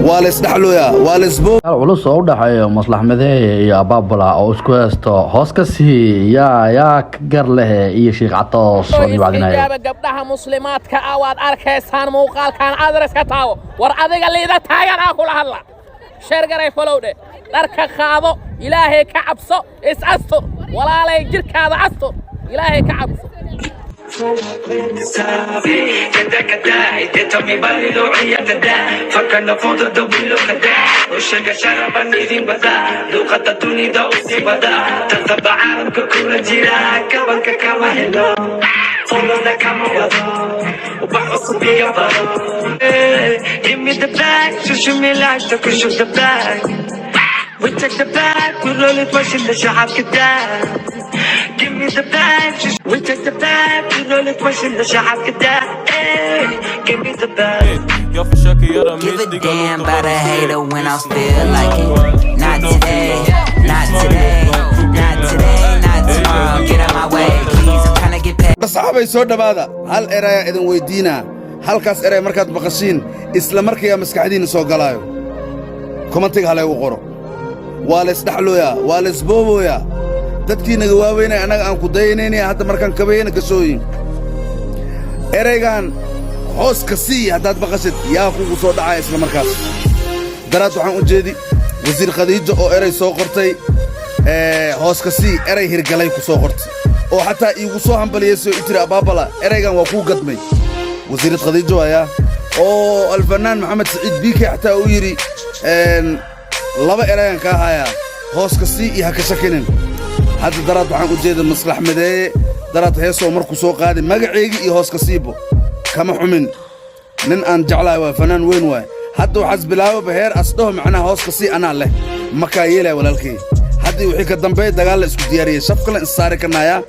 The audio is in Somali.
Waa la isdhexlooyaa, waa la isboo. Dagaal culus oo u dhexeeya Maslax Mideeye iyo Abaabula oo isku haysto hoos ka sii yaa ka gar leh iyo Sheekh Catoos oo nibacdinaya. Ijaaba gabdhaha muslimaadka ah waad arkaysaan muuqaalkan, adreska taawo. War adiga liida taagan aa kula hadla, share garay, follow dheh, dharka qaado, Ilaahay ka cabso, is astur walaalay, jirkaada astur, Ilaahay ka cabso. Give me the bag, show me life, so show the bag. We take the bag, we roll it, washing the shop Give me the bag, we take the bag, we roll it, washing the shop Hey, give me the bag. Jag försöker göra Give a mitt, digga damn låten about vad a de säger. Hater when I feel like it. Not today, not today, not today, not tomorrow. Get out my way, please. I'm tryna get paid. Asxaabay, soo dhowaada. Hal erayaa idin weyddiinaa. Halkaas eray markaad maqashiin, isla markiigaa maskaxdiinna soo galaayo, comment-iga halaygu qoro. Waa la isdhexlooyaa, waa la isboobooyaa. Dadkii naga waaweynaya, annaga aan ku dayanaynaya, hadda markaan kabayana gasooyin, eraygan hoos ka sii haddaad maqashid, yaa kugu soo dhacaya isla markaas? Daraad waxaan u jeedi Wasiir Khadiijo oo eray soo qortay, hoos ka sii, eray hirgalay ku soo qortay, oo xataa iigu soo hambaliyayso, i tiri: "Abaabala, eraygan waa kuu gadmay." Wasiirad Khadiijo ayaa oo Alfanaan Maxamed Saciid Biike xataa uu yidhi: "Laba erayan kaa hayaa, hoos ka sii iyo ha ka shakinin." Hadda daraad waxaan u jeeda Maslax Mideeye, daraad heesoo markuu soo qaaday magaceygii iyo hoos ka siibo. Kama xumin, nin aan jeclahay waay, fanaan weyn waay. Hadda waxaas bilaababa heer asdhaho macnaha hoos ka sii anaa leh. Makaa yeelaya walaalkay. Haddii wixii ka dambeeya dagaal la isku diyaariyey, shafkale insaari karnaayaa.